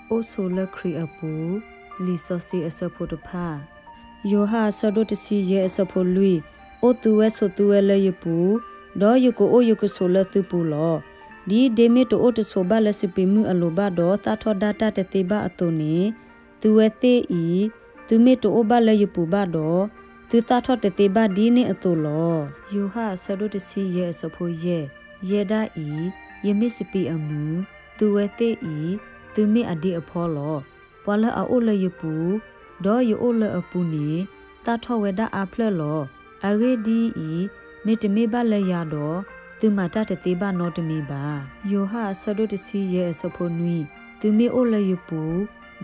အိၣ်ဆိးလၢခရံာ်အပူၤ, လံာ်စီဆှံအဆၢဖိတဖၣ်. ယိၤဟၣ်အဆၢဒိၣ်တဆံယဲၢ်အဆၢဖိလွံၢ်, အိၣ်သုဝဲဆိးသုဝဲလၢယပူၤ, ဒီးယကအိၣ်ယကဆိးလၢသုပူၤလီၤ. ဒ်ဒ့မ့ၢ်တအိၣ်တဆိးဘၣ်လၢစပံးမုၢ်အလိၤဘၣ်ဒီး သၣ်ထီၣ်ဒၣ်တၢ်တသ့ဘၣ်အသိးန့ၣ်, သုဝဲသ့ၣ်အံၤ, သုမ့ၢ်တအိၣ်ဘၣ်လၢယပူၤဘၣ်ဒီး, သုသၣ်ထီၣ်တသ့ဘၣ်ဒ်န့ၣ်အသိးလီၤ. ယိၤဟၣ်အဆၢဒိၣ်တဆံယဲၢ်အဆၢဖိယဲၢ်, ယဲဒၣ်အံၤ, ယမ့ၢ်စပံးအမုၢ်, သုဝဲသ့ၣ်အံၤ, သုမ့ၢ်အဒ့အဖီလီၤ. ပှၤလၢအအိၣ်လၢယပူၤ, ဒီးယအိၣ်လၢအပူၤန့ၣ်, သၣ်ထီၣ်ဝဲဒၣ်အါဖျၢၣ်လီၤ. အဂ့ၢ်ဒ်အံၤ, မ့တမ့ၢ်ဘၣ်လၢယၤဒီး, သုမၤတၢ်တသ့ဘၣ်နီတမံၤဘၣ်. ယိၤဟၣ်အဆၢဒိၣ်တဆံယဲၢ်အဆၢဖိနွံ, သုမ့ၢ်အိၣ်လၢယပူ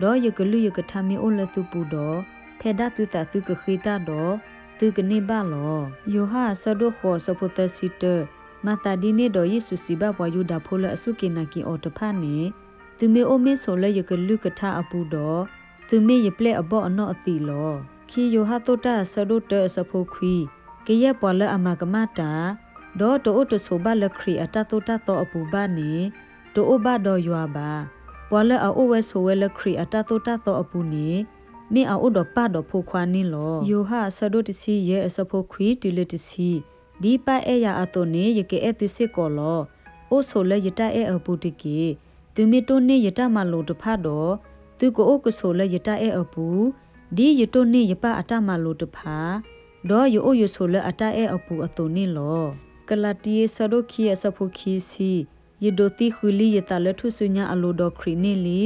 ၤ, ဒီးယကလုၢ်ယကထါမ့ၢ်အိၣ်လၢသုပူၤဒီး, ဖဲဒၣ်သုသးသုကဃ့တၢ်ဒီး, သုကန့ၢ်ဘၣ်လီၤ. ယိၤဟၣ်အဆၢဒိၣ်ဃိးအဆၢဖိသၢဆံတၢ, မၤသးဒ်န့ၣ်ဒီးယ့ၣ်ၡူးစံးဘၣ်ပှၤယူဒၤဖိလၢအစူၢ်က့ၤနာ်က့ၤအီၤတဖၣ်န့ၣ်, သုမ့ၢ်အိၣ်မ့ၢ်ဆိးလၢယကလုၢ်ကထါအပူၤဒီး, သုမ့ၢ်ယပျဲၢ်အဘီၣ်အနီၣ်အသံးလီၤ. ခံယိၤဟၣ်သိၣ်တၢ်အဆၢဒိၣ်တၢအဆၢဖိခွံ, ကယဲၢ်ပှၤလၢအမၤကမၣ်တၢ်, ဒီးတအိၣ်တဆိးဘၣ်လၢခရံာ်အတၢ်သိၣ်တၢ်သီအပူၤဘၣ်န့ၣ်, တအိၣ်ဘၣ်ဒီးယွၤဘၣ်. ပှၤလၢအအိၣ်ဝဲဆိးဝဲလၢခရံာ်အတၢ်သိၣ်တၢ်သီအပူၤန့ၣ်, မ့ၢ်အအိၣ်ဒီးပၢ်ဒီးဖိခွါန့ၣ်လီၤ. ယိၤဟၣ်အဆၢဒိၣ်တဆံယဲၢ်အဆၢဖိခွံတုၤလၢတဆံ, ဒ်ပၢ်အဲၣ်ယၤအသိးန့ၣ် ယကအဲၣ်သုစ့ၢ်ကီးလီၤ. အိၣ်ဆိးလၢယတၢ်အဲၣ်အပူၤတက့ၢ်. သုမ့ၢ်တိၢ်န့ၢ်ယတၢ်မၤလိာ်တဖၣ်ဒီး, သုကအိၣ်ကဆိးလၢယတၢ်အဲၣ်အပူၤ, ဒ်ယတိၢ်န့ၢ်ယပၢ်အတၢ်မၤလိာ်တဖၣ်, ဒီးယအိၣ်ယဆိးလၢအတၢ်အဲၣ်အပူၤအသိးန့ၣ်လီၤ. ကလၤတံအဆၢဒိၣ်ခံအဆၢဖိခံဆံ, ယဒိးသံဃုာ်လံယသးလၢထူၣ်စုညါအလိၤဒီးခရံာ်န့ၣ်လံ.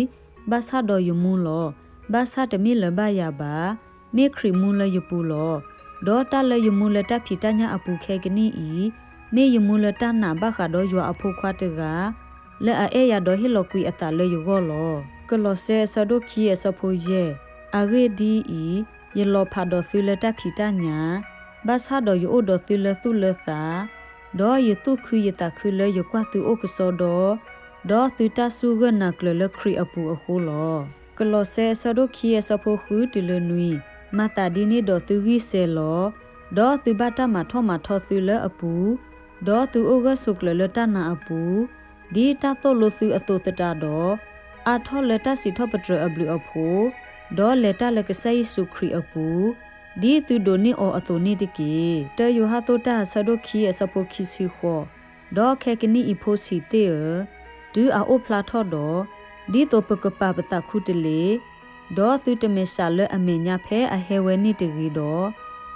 ဘၣ်ဆၣ်ဒီးယမူလီၤ. ဘၣ်ဆၣ်တမ့ၢ်လၢၤဘၣ်ယၤဘၣ်. မ့ၢ်ခရံာ်မူလၢယပူၤလီၤ. ဒီးတၢ်လၢယမူလၢတၢ်ဖံးတၢ်ညၣ်အပူၤခဲကနံၣ်အံၤ, မ့ၢ်ယမူလၢတၢ်နာ်ဘၣ်ဃးဒီးယွၤအဖိခွါတဂၤ, လၢအအဲၣ်ယၤဒီးဟ့ၣ်လီၤကွံာ်အသးလၢယဂီၢ်လီၤ. ကလီးစဲအဆၢဒိၣ်ခံအဆၢဖိယဲၢ်, အဂ့ၢ်ဒ်အံၤ, ယလီၤဖးဒီးသုလၢတၢ်ဖံးတၢ်ညၣ်, ဘၣ်ဆၣ်ဒီးယအိၣ်ဒီးသုလၢသူၣ်လၢသး, ဒီးယသူၣ်ခုယသးခုလၢယကွၢ်သုအိၣ်ကစီဒီ, ဒီးသုတၢ်စူၢ်ဂၢၢ်နာ်ကျၢၤလၢခရံာ်အပူၤအဃိလီၤ. ကလီးစဲအဆၢဒိၣ်ခံအဆၢဖိဃုတုၤလၢနွံ, မၤသးဒ်န့ၣ်ဒီးသုဂံၢ်စဲၤလီၤ. ဒီးသုဘၣ်တၢ်မၤထီၣ်မၤထီသုလၢအပူၤ, ဒီးသုအိၣ်ဂၢၢ်ဆိးကျၢၤလၢတၢ်နာ်အပူၤ, ဒ်တၢ်သိၣ်လိသုအသိးသတးဒီး, အါထီၣ်လၢတၢ်စံးထီၣ်ပတြၢၤအဘျုးအဖှိၣ်, ဒီးလဲၤတၢ်လၢကစၢ်ယ့ၣ်ၡူးခရံာ်အပူၤ, ဒ်သုဒိးန့ၢ်အီၤအသိးန့ၣ်တက့ၢ်. တၢယိၤဟၣ်သိၣ်တၢ်အဆၢဒိၣ်ခံအဆၢဖိခံဆံဃိး, ဒီးခဲကနံၣ်အံၤဖိဆံးသ့ၣ်ဧၢ, တုၤအအိၣ်ဖျါထီၣ်ဒီး, ဒ်သိးပကပာ်ပသးခူတလ့ၢ်, ဒီးသုတမဲာ်ဆှးလၢအမဲာ်ညါဖဲအဟဲဝဲန့ၣ်တဂ့ၤဒီး,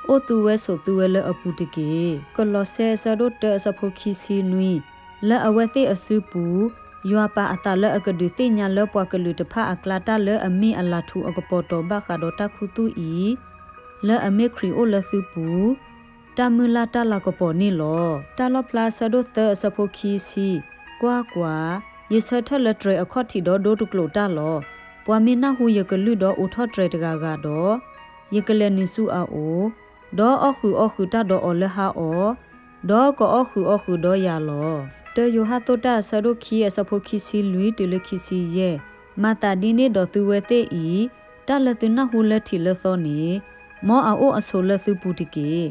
အိၣ်သုဝဲဆိးသုဝဲလၢအပူၤတက့ၢ်. ကလီးစဲအဆၢဒိၣ်တၢအဆၢဖိခံဆံနွံ, လၢအဝဲသ့ၣ်အစုပူၤ, ယွၤပာ်အသးလၢအကဒုးသ့ၣ်ညါလၢပှၤကလုာ်တဖၣ်အကျါတၢ်လၢအမ့ၢ်အလၤထူအကပီၤတီၤဘၣ်ဃးဒီးတၢ်ခူသူၣ်အံၤ, လၢအမ့ၢ်ခရံာ်အိၣ်လၢသုပူၤ, တၢ်မုၢ်လၢ်တၢ်လၤကပီၤန့ၣ်လီၤ. တၢ်လီၣ်ဖျါအဆၢဒိၣ်သၢအဆၢဖိခံဆံ, ကွၢ်ကွၢ်, ယဆၢထၢၣ်လၢတြဲၤအခီၣ်ထံးဒီးဒိတကျိာ်တၢ်လီၤ. ပှၤမ့ၢ်နၢ်ဟူယကလုၢ်ဒီးအိးထီၣ်တြဲၤတဂၤဂၤဒီး, ယကလဲၤနုာ်ဆူအအိၣ်, ဒီးအီၣ်ဃုာ်အီၣ်ဃုာ်တၢ်ဒီးအီၤလၢဟါအီၤ, ဒီးကအီၣ်ဃုာ်အီၣ်ဃုာ်ဒီးယၤလီၤ. တၢယိၤဟၣ်သိၣ်တၢ်အဆၢဒိၣ်ခံအဆၢဖိခံဆံလွံၢ်တုၤလၢခံဆံယဲၢ်, မၤသးဒ်န့ၣ်ဒီးသုဝဲသ့ၣ်အံၤ, တၢ်လၢသုနၢ်ဟူလၢထံးလၢသီန့ၣ်, မ်အအိၣ်အဆိးလၢသုပူၤတက့ၢ်.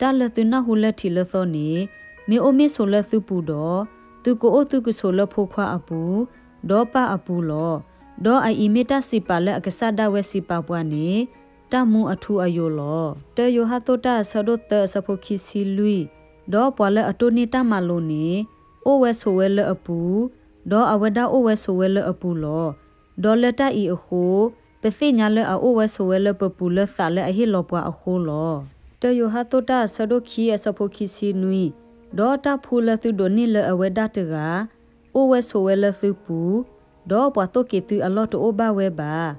တၢ်လၢသုနၢ်ဟူလၢထံးလၢသီန့ၣ်, မ့ၢ်အိၣ်မ့ၢ်ဆိးလၢသုပူၤဒီး, သုကအိၣ်သုကဆိးလၢဖိခွါအပူၤ, ဒီးပၢ်အပူၤလီၤ. ဒီးအအံၤမ့ၢ်တၢ်စံးပာ်လၢအကစၢ်ဒၣ်ဝဲစံးပာ်ပှၤန့ၣ်, တၢ်မူအထူအယိာ်လီၤ. တၢယိၤဟၣ်သိၣ်တၢ်အဆၢဒိၣ်သၢအဆၢဖိခံဆံလွံၢ်, ဒီးပှၤလၢအတိၢ်န့ၢ်တၢ်မၤလိာ်န့ၣ်, အိၣ်ဝဲဆိးဝဲလၢအပူၤ, ဒီးအဝဲဒၣ်အိၣ်ဝဲဆိးဝဲလၢအပူၤလီၤ. ဒီးလၢတၢ်အံၤအဃိ, ပသ့ၣ်ညါလၢအအိၣ်ဝဲဆိးဝဲလၢပပူၤလၢသးလၢအဟ့ၣ်လီၤပှၤအဃိလီၤ. တၢယိၤဟၣ်သိၣ်တၢ်အဆၢဒိၣ်ခံအဆၢဖိခံဆံနွံ, ဒီးတၢ်ဖှူလၢသုဒိးန့ၢ်လၢအဝဲဒၣ်တဂၤ, အိၣ်ဝဲဆိးဝဲလၢသုပူၤ, ဒီးပှၤသိၣ်က့ၤသုအလီၢ်တအိၣ်ဘၣ်ဝဲဘၣ်.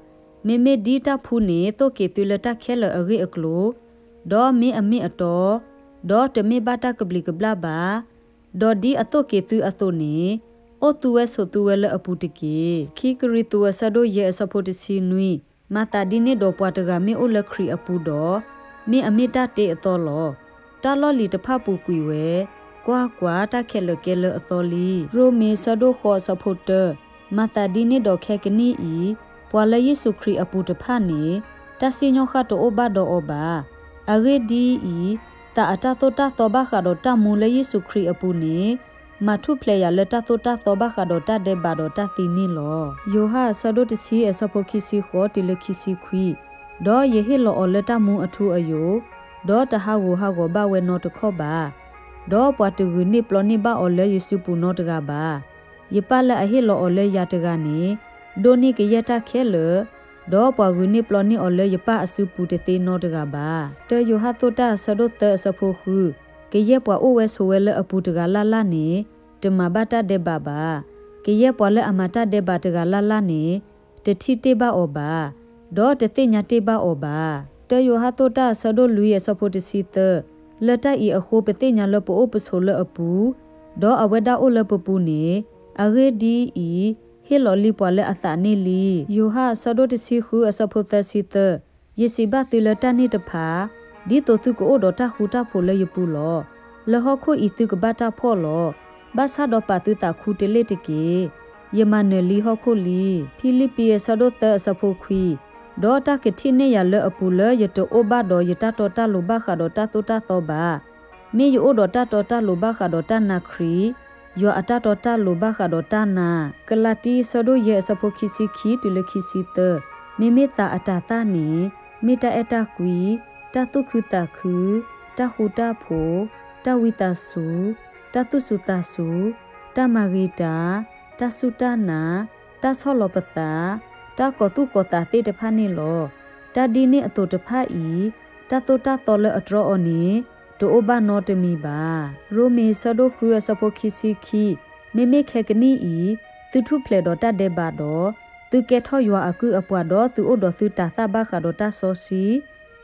မ့မ့ၢ်ဒ်တၢ်ဖှူန့ၣ်သိၣ်က့ၤသုလၢတၢ်ခဲလၢာ်အဂ့ၢ်အကျိၤ, ဒီးမ့ၢ်အမ့ၢ်အတီ, ဒီးတမ့ၢ်ဘၣ်တၢ်ကဘျံးကဘျၣ်ဘၣ်, ဒီးဒ်အသိၣ်က့ၤသုအသိးန့ၣ်, အိၣ်သုဝဲဆိးသုဝဲလၢအပူၤတက့ၢ်. ခံကရံၣ်သူးအဆၢဒိၣ်ယဲၢ်အဆၢဖိတဆံနွံ, မၤသးဒ်န့ၣ်ဒီးပှၤတဂၤမ့ၢ်အိၣ်လၢခရံာ်အပူၤဒီး, မ့ၢ်အမ့ၢ်တၢ်တ့အသီလီၤ. တၢ်လီၢ်လံၤတဖၣ်ပူၤကွံာ်ဝဲ, ကွၢ်ကွၢ်, တၢ်ခဲလၢာ်ကဲလၢအသီလံ. ရိမ့ၤအဆၢဒိၣ်ဃိးအဆၢဖိတၢ, မၤသးဒ်န့ၣ်ဒီးခဲကနံၣ်အံၤ, ပှၤလၢယ့ၣ်ၡူးခရံာ်အပူၤတဖၣ်န့ၣ်, တၢ်စံၣ်ညီၣ်ဃၣ်တအိၣ်ဘၣ်ဒီးအီၤဘၣ်. အဂ့ၢ်ဒ်အံၤ, သးအတၢ်သိၣ်တၢ်သီဘၣ်ဃးဒီးတၢ်မူလၢယ့ၣ်ၡူးခရံာ်အပူၤန့ၣ်, မၤထူၣ်ဖျဲးယၤလၢတၢ်သိၣ်တၢ်သီဘၣ်ဃးဒီးတၢ်ဒဲးဘးဒီးတၢ်သံန့ၣ်လီၤ. ယိၤဟၣ်အဆၢဒိၣ်တဆံအဆၢဖိခံဆံဃိးတုၤလၢခံဆံခွံ, ဒီးယဟ့ၣ်လီၤအီၤလၢတၢ်မူအထူအယိာ်, ဒီးတဟးဂူာ်ဟးဂီၤဘၣ်ဝဲနီတခီၣ်ဘၣ်. ဒီးပှၤတဂုာ်န့ၢ်ပျီန့ၢ်ဘၣ်အီၤလၢယစုပူၤနီတဂၤဘၣ်. ယပၢ်လၢအဟ့ၣ်လီၤအီၤလၢယၤတဂၤန့ၣ်, ဒိၣ်န့ၢ်ကယဲၢ်တၢ်ခဲလၢာ်, ဒီးပှၤဂုာ်န့ၢ်ပျီန့ၢ်အီၤလၢယပၢ်အစုပူၤတသ့နီတဂၤဘၣ်. တၢယိၤဟၣ်သိၣ်တၢ်အဆၢဒိၣ်သၢအဆၢဖိဃု, ကယဲၢ်ပှၤအိၣ်ဝဲဆိးဝဲလၢအပူၤတဂၤလၢ်လၢ်န့ၣ်, တမၤဘၣ်တၢ်ဒဲးဘးဘၣ်. ကယဲၢ်ပှၤလၢအမၤတၢ်ဒဲးဘးတဂၤလၢ်လၢ်န့ၣ်, တထံၣ်တ့ၢ်ဘၣ်အီၤဘၣ်, ဒီးတသ့ၣ်ညါတ့ၢ်ဘၣ်အီၤဘၣ်. တၢယိၤဟၣ်သိၣ်တၢ်အဆၢဒိၣ်လွံၢ်အဆၢဖိတဆံသၢ, လၢတၢ်အံၤအဃိပသ့ၣ်ညါလၢပအိၣ်ပဆိးလၢအပူၤ, ဒီးအဝဲဒၣ်အိၣ်လၢပပူၤန့ၣ်, အဂ့ၢ်ဒ်အံၤ, ဟ့ၣ်လီၤလံပှၤလၢအသးန့ၣ်လံ. ယိၤဟၣ်အဆၢဒိၣ်တဆံဃုအဆၢဖိသၢဆံသၢ, ယစံးဘၣ်သုလၢတၢ်န့ၣ်တဖၣ်, ဒ်သိးသုကအိၣ်ဒီးတၢ်ဃူတၢ်ဖိးလၢယပူၤလီၤ. လၢဟီၣ်ခိၣ်အံၤသုကဘၣ်တၢ်ဖှီၣ်လီၤ. ဘၣ်ဆၣ်ဒီးပာ်သုသးခူတလ့ၢ်တက့ၢ်. ယမၤနၢၤလံဟီၣ်ခိၣ်လံ. ဖံလံးပံၤအဆၢဒိၣ်သၢအဆၢဖိခွံ, ဒီးတၢ်ကထံၣ်န့ၢ်ယၤလၢအပူၤလၢယတအိၣ်ဘၣ်ဒီးယတၢ်တီတၢ်လိၤဘၣ်ဃးဒီးတၢ်သိၣ်တၢ်သီဘၣ်. မ့ၢ်ယအိၣ်ဒီးတၢ်တီတၢ်လိၤဘၣ်ဃးဒီးတၢ်နာ်ခရံာ်, ယွၤအတၢ်တီတၢ်လိၤဘၣ်ဃးဒီးတၢ်နာ်. ကလၤတံအဆၢဒိၣ်ယဲၢ်အဆၢဖိခံဆံခံတုၤလၢခံဆံသၢ, မ့မ့ၢ်သးအတၤသၣ်န့ၣ်, မ့ၢ်တၢ်အဲၣ်တၢ်ကွံ, တၢ်သူၣ်ခုသးခု, တၢ်ဃူတၢ်ဖိး, တၢ်ဝံသးစူၤ, တၢ်သူၣ်စူၤသးစူၤ, တၢ်မၤဂ့ၤတၢ်, တၢ်စူၢ်တၢ်နာ်, တၢ်ဆီၣ်လီၤပသး, တၢ်ကီၤသူၣ်ကီၤသးသ့ၣ်တဖၣ်န့ၣ်လီၤ. တၢ်ဒ်န့ၣ်အသိးတဖၣ်အံၤ, တၢ်သိၣ်တၢ်သီလၢအတြီအီၤန့ၣ်, တအိၣ်ဘၣ်နီတမံၤဘၣ်. ရိမ့ၤအဆၢဒိၣ်ဃုအဆၢဖိခံဆံခံ, မ့မ့ၢ်ခဲကနံၣ်အံၤ, သုထူၣ်ဖျဲးဒီးတၢ်ဒဲးဘးဒီး, သုကဲထီၣ်ယွၤအကုၢ်အပှၤဒီးသုအိၣ်ဒီးသုတၤသၣ်ဘၣ်ဃးဒီးတၢ်စီဆှံ,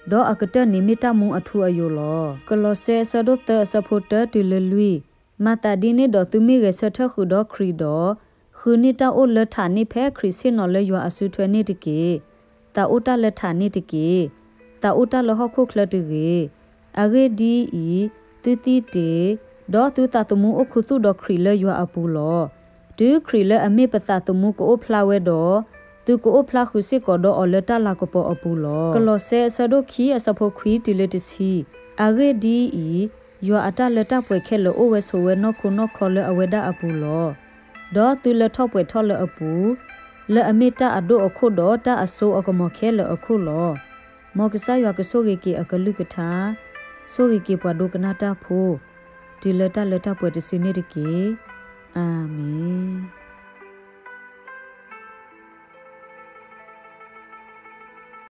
ဒီးအကတၢၢ်န့ၣ်မ့ၢ်တၢ်မူအထူအယိာ်လီၤ. ကလီးစဲအဆၢဒိၣ်သၢအဆၢဖိတၢတုၤလၢလွံၢ်, မၤသးဒ်န့ၣ်ဒီးသုမ့ၢ်ဂဲၤဆၢထၢၣ်ဃုာ်ဒီးခရံာ်ဒီး, ဃုန့ၢ်တၢ်အိၣ်လၢထးန့ၣ်ဖဲခရံာ်ဆ့ၣ်နီၤလၢယွၤအစုထွဲန့ၣ်တက့ၢ်. သးအိၣ်တၢ်လၢထးန့ၣ်တက့ၢ်. သးအိၣ်တၢ်လၢဟီၣ်ခိၣ်ချၢတဂ့ၤ. အဂ့ၢ်ဒ်အံၤ, သုသံတ့ၢ်, ဒီးသုသးသမူအိၣ်ခူသူၣ်ဒီးခရံာ်လၢယွၤအပူၤလီၤ. တုၤခရံာ်လၢအမ့ၢ်ပသးသမူကအိၣ်ဖျါဝဲဒီး, သုကအိၣ်ဖျါဃုာ်စ့ၢ်ကီးဒီးအီၤလၢတၢ်လၤကပီၤအပူၤလီၤ. ကလီးစဲအဆၢဒိၣ်ခံအဆၢဖိခွံတုၤလၢတဆံ, အဂ့ၢ်ဒ်အံၤ, ယွၤအတၢ်လၢတၢ်ပှဲၤခဲလၢာ်အိၣ်ဝဲဆိးဝဲနီၢ်ခိနီၢ်ခီလၢအဝဲဒၣ်အပူၤလီၤ. ဒီးသုလၢထီၣ်ပှဲၤထီၣ်လၢအပူၤ, လၢအမ့ၢ်တၢ်အဒိၣ်အခိၣ်ဒီးတၢ်အစိအကမီၤခဲလၢာ်အခိၣ်လီၤ. မ်ကစၢ်ယွၤကဆိၣ်ဂ့ၤက့ၤအကလုၢ်ကထါ, ဆိၣ်ဂ့ၤက့ၤပှၤဒိကနၣ်တၢ်ဖိ, တုၤလၢတၢ်လၢတၢ်ပှဲၤတစုန့ၣ်တက့ၢ်. အၤမ့ၣ်.